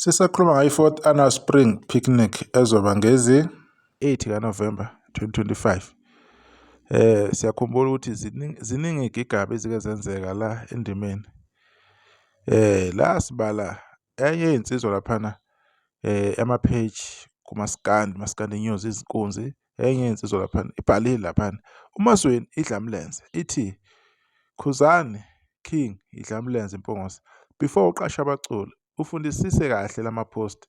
Sisakhuluma ngayo i-fourth annual spring picnic ezoba ngezi-8 kaNovemba 2025. Siyakhumbula ukuthi ziningi iy'gigaba ezike zenzeka la endimeni. La sibala enye yey'nsizwa laphana ama-page kumaskandi, Maskandi News, izinkunzi, enye yey'nsizwa laphana ibhalile laphana uMazweni idlamlenze ithi Khuzani King idlamlenze Mpungose before uqashe abaculi ufundisise kahle lama-post.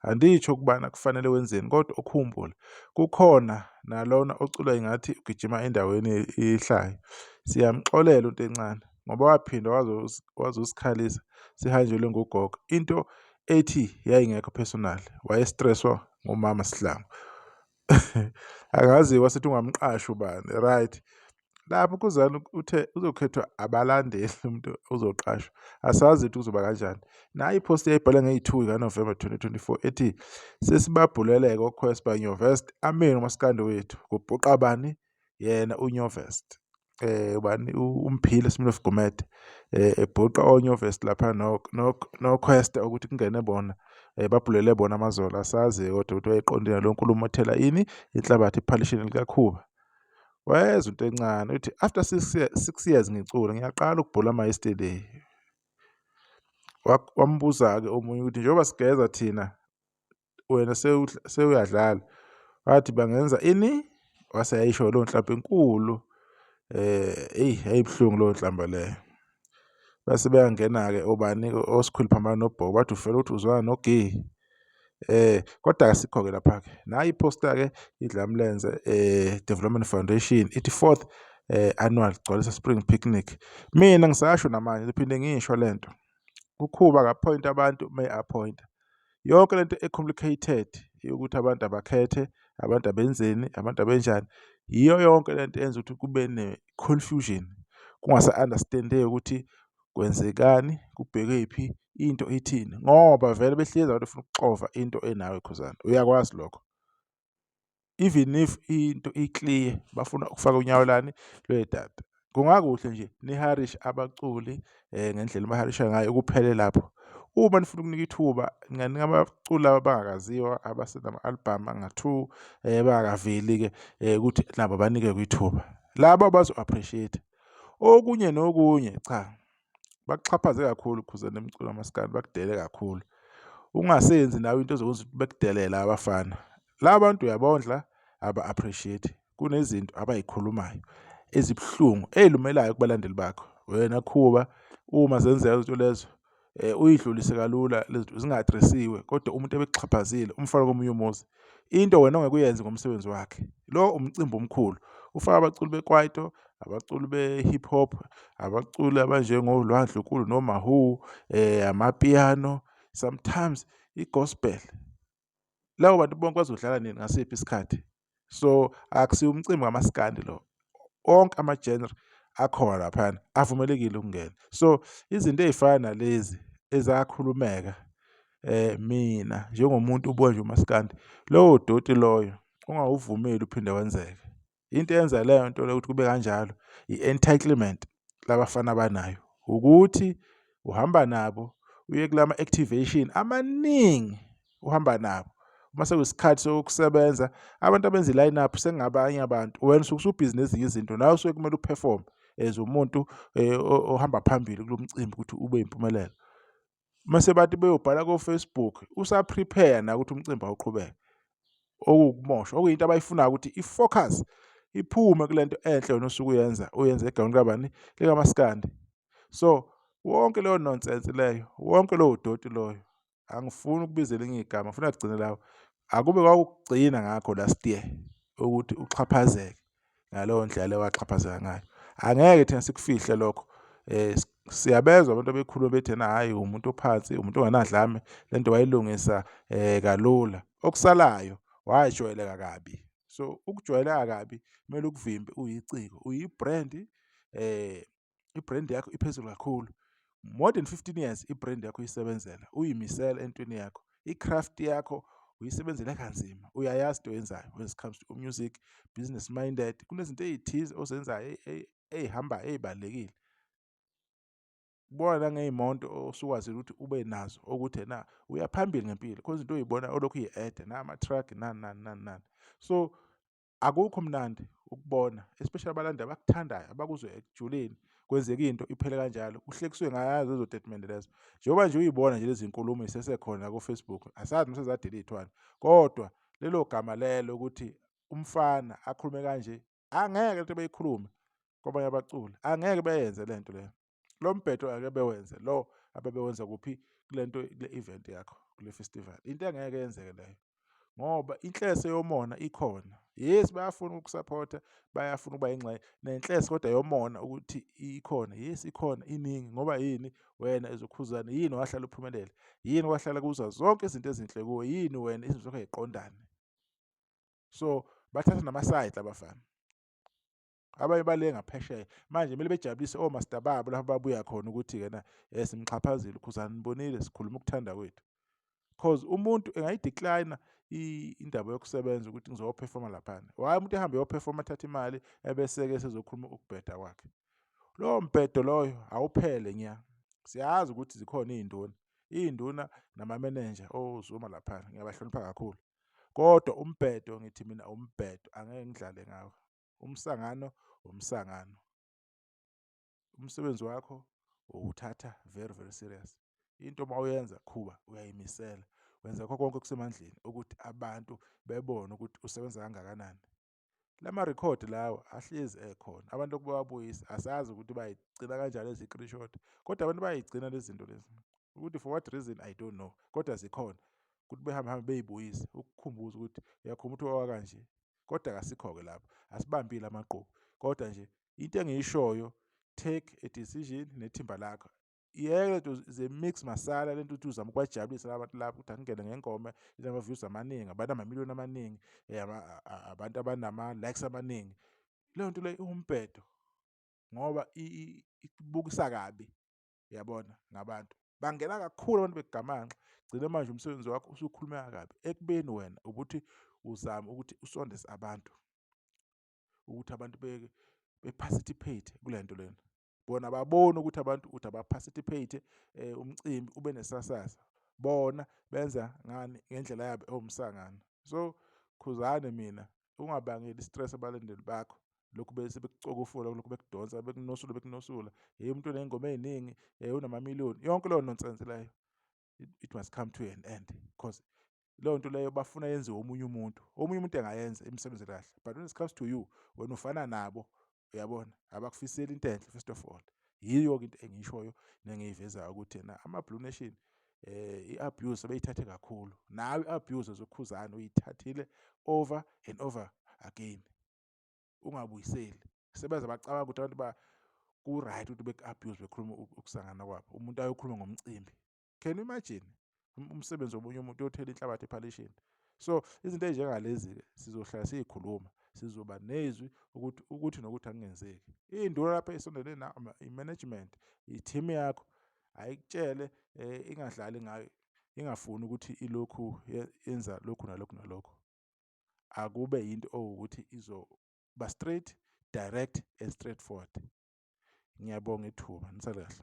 Anditsho ukubana kufanele wenzeni kodwa ukhumbule kukhona nalona ocula ingathi ugijima endaweni ehlayo. Siyamxolela uNtencane ngoba waphinda wazosikhalisa sihanjelwe ngugogo. Into ethi yayingekho personal, wayestresswa ngumama Sihlangu. Angazi wasithi ungamqashi ubani, right? Lapho uKhuzani uthe uzokhethwa abalandeli umuntu ozoqashwa. Asazi ukuthi kuzoba kanjani. Nayi i-post eyayibhalwe ngeyi-2 kaNovemba 2024 ethi sesibabhuleleke oKhwesba Nyovest ameni umaskandi wethu kubhuqa bani yena uNyovest ubani uMphile Smith Gumede ebhuqa oNyovest lapha no noQuest ukuthi kungene bona babhulele bona amazolo. Asazi kodwa ukuthi wayeqondile lo nkulumo ethela ini inhlabathi ephalishini likaKhuba. Wayezwa into encane uthi after 6 years ngicula ngiyaqala ukubhula ama-yesterday. Wambuza-ke omunye ukuthi njengoba sigeza thina wena sewuyadlala, wathi bangenza ini, wase yayisho leyo nhlamba enkulu. Eyi yayibuhlungu leyo nhlamba leyo. Base beyangena-ke obani oSikhulu Phambana noBhoko bathi uvele ukuthi uzwana noGee. Kodwa asikho-ke lapha-ke. Nayi i-poster-ke iDlamlenze Development Foundation ithi fourth annual Gcwalisa Spring Picnic. Mina ngisasho namanje ngiphinde ngisho lento. UKhuba aka-appoint-a abantu me-appoint-a. Yonke lento e-complicated yokuthi abantu abakhethe, abantu abenzeni, abantu abenjani, yiyo yonke lento eyenza ukuthi kube ne-confusion, kungasa-understand-eki ukuthi kwenzekani, kubhekephi, into ithini, ngoba vele behlezi abantu befuna ukuxova into enawe Khuzani, uyakwazi lokho. Even if into i-clear bafuna ukufaka unyawo lani lwedada. Kungakuhle nje ni-hire-ishe abaculi ngendlela aba-hire-isha ngayo kuphele lapho. Uma nifuna ukunika ithuba ninganika abaculi laba abangakaziwa abasenama-album anga-two bangakaveli-ke ukuthi nabo banikwe ithuba. Laba bazo-appreciate-a. Okunye nokunye cha, bakuxhaphaze kakhulu Khuzani emculweni kamaskandi, bakudele kakhulu. Ungasenzi nawe into ezokwenza ukuthi bekudelele abafana. Laba bantu uyabondla aba-appreciate-i. Kunezinto abay'khulumayo ezibuhlungu ey'lumelayo kubalandeli bakho. Wena Khuba uma zenzeka lezo zinto lezo uyidlulise kalula lezi zinto zinga-address-iwe kodwa umuntu ebekuxhaphazile umfake komunye umuzi. Into wena ongeke uyenze ngomsebenzi wakhe. Lo umcimbi omkhulu, ufaka abaculi bekwaito, abaculi be-hip hop, abaculi abanjengo-Lwa Ndlunkulu noMahu, amapiano, sometimes i-gospel. Labo bantu bonke bazodlala nini ngasiphi isikhathi? So akusiwo umcimbi kamaskandi lo, onke ama-genre akhona laphayana avumelekile ukungena. So izinto ey'fana nalezi ezakhulumeka mina njengomuntu ubuka nje umaskandi, lowo doti loyo ungawuvumeli uphinde wenzeke. Into eyenza leyo nto leyo ukuthi kube kanjalo i-entitlement labafana abanayo ukuthi uhamba nabo uye kulama-activation amaningi uhamba nabo. Uma sekuyisikhathi sokusebenza abantu abenza i-line up sekungabanye abantu, wena usuke usubhizi nezinye izinto nawe usuke kumele u-perform-e as umuntu ohamba phambili kulo mcimbi ukuthi ube yimpumelelo. Mase bathi beyobhala ko-Facebook usa-prepare nawe ukuthi umcimbi awuqhubeke. Okuwukumosha, okuyinto abayifunayo ukuthi i-focus iphume kule nto enhle wena osuke uyenza, uyenze egameni likabani? Likamaskandi. So wonke leyo nonsense leyo, wonke lowo doti loyo, angifuni ukubiza elinye igama, ngifuna kugcine lapho. Akube kwakukugcina ngakho last year ukuthi uxhaphazeke ngaleyo ndlela le owaxhaphazeka ngayo. Angeke thina sikufihle lokho. Siyabezwa abantu abekhuluma bethi ena hhayi umuntu ophansi, umuntu ongenadlame, le nto wayilungisa kalula. Okusalayo wajwayeleka kabi. So ukujwayeleka kabi kumele ukuvimbe uyiciko, uyi-brand i-brand yakho iphezulu kakhulu. More than 15 years i-brand yakho uyisebenzela, uyimisela entweni yakho. I-craft yakho uyisebenzele kanzima, uyayazi into oyenzayo when it comes to music, business minded. Kunezinto ey'thize ozenzayo ey'hambayo ey'balulekile. Ubona nangey'moto osukwazile ukuthi ube nazo ukuthi ena uya phambili ngempilo cause into oyibona olokhu uyi-add-a nama-truck nani nani nani nani. So akukho mnandi ukubona especially abalandeli abakuthandayo abakuzwe ekujuleni kwenzeka into iphele kanjalo kuhlekiswe ngazo lezo statement lezo. Njengoba nje uyibona nje lezi nkulumo zisesekhona ko-Facebook asazi noma sezadilithwani kodwa lelo gama lelo ukuthi umfana akhulume kanje angeke lento beyikhulume kwabanye abaculi angeke beyenze lento leyo. Lo mbhedo ake bewenze lo abebewenza kuphi kule nto kule event yakho kule festival into engeke yenzeke leyo ngoba inhlese yomona ikhona. Yes, bayafuna ukukusaphotha, bayafuna ukuba yingxenye nenhlese kodwa yomona ukuthi ikhona. Yes, ikhona iningi ngoba yini wena ezokhuzana yini wahlala uphumelele yini wahlala kuza zonke izinto ezinhle kuwe yini wena izinto zakho yiqondane. So bathatha nama-side labafana. Abanye bale ngaphesheya manje kumele bejabulise omaster babo lapho babuya khona ukuthi-ke na simxhaphazile uKhuzani nibonile sikhuluma ukuthanda kwethu. Cause umuntu engayi-decline-a indaba yokusebenza ukuthi ngizoyophefoma laphana. Why umuntu ehambe eyophefoma athathe imali ebese-ke sezokhuluma ukubheda kwakhe. Lowo mbhedo loyo awuphele nya. Siyazi ukuthi zikhona iy'nduna, iy'nduna namamenenja oZuma laphana ngiyabahlonipha kakhulu. Kodwa umbhedo ngithi mina umbhedo angeke ngidlale ngawo. Umsangano umsangano. Umsebenzi wakho uwuthatha very very serious. Into uma uyenza qhuba uyayimisela. Wenza kho konke okusemandleni ukuthi abantu bebone ukuthi usebenza kangakanani. La marekhodi lawa ahlezi ekhona abantu lokhu bewabuyisa asazi ukuthi bayigcina kanjani lezi screenshot kodwa abantu bayayigcina lezi zinto lezi ukuthi for what reason I don't know kodwa zikhona ukuthi behambe hambe beyibuyise ukukhumbuza ukuthi uyakhumbula ukuthi wawakanje kodwa kasikho-ke lapho asibambile amagqubu kodwa nje into engiyishoyo take a decision nethimba lakho yeke lento ze-mix masala lento ukuthi uzama ukubajabulisa laba bantu laba ukuthi angingene ngengoma inama-views amaningi abantu amamiliyoni amaningi abantu abanama-likes amaningi leyo nto leyo iwumbhedo ngoba ikubukisa kabi uyabona ngabantu bangena kakhulu abantu begamanxa gcine manje umsebenzi wakho usukhulumeka kabi ekubeni wena ukuthi uzama ukuthi usondeze abantu ukuthi abantu be-participate kule nto lena bona babona ukuthi abantu ukuthi aba-participate umcimbi ube nesasasa bona benza ngani ngendlela yabo ewumsangano so khuzane mina ungabangeli i-stress abalandeli bakho lokhu bese bekucokofula lokhu bekudonsa bekunosula bekunosula hey umuntu oney'ngoma ey'ningi hey unamamiliyoni yonke leyo nonsense leyo it must come to an end because leyo nto leyo bafuna yenziwe omunye umuntu omunye umuntu engayenza imsebenzi kahle but when it comes to you wena ufana nabo uyabona abakufiseli into enhle first of all yiyo-ke into engiyishoyo nengiyivezayo ukuthi yena ama-blue nation i-abuse beyithathe kakhulu nawe i-abuse zokhuzana uyithathile over and over again ungabuyiseli sebenza bacabanga ukuthi abantu ba ku-right ukuthi beku-abuse bekhuluma ukusangana kwabo umuntu ayokhuluma ngomcimbi can you imagine umsebenzi womunye umuntu uyothela inhlabathi ephalishini so izinto ey'njengalezi-ke sizohlala siyikhuluma sizoba nezwi ukuthi ukuthi nokuthi akungenzeki iy'nduna lapha ey'sondele na i-management i-team yakho ayikutshele ingadlali ngayo ingafuni ukuthi ilokhu yenza lokhu nalokhu nalokhu akube yinto owukuthi izoba straight direct and straightforward ngiyabonga ithuba nisale kahle.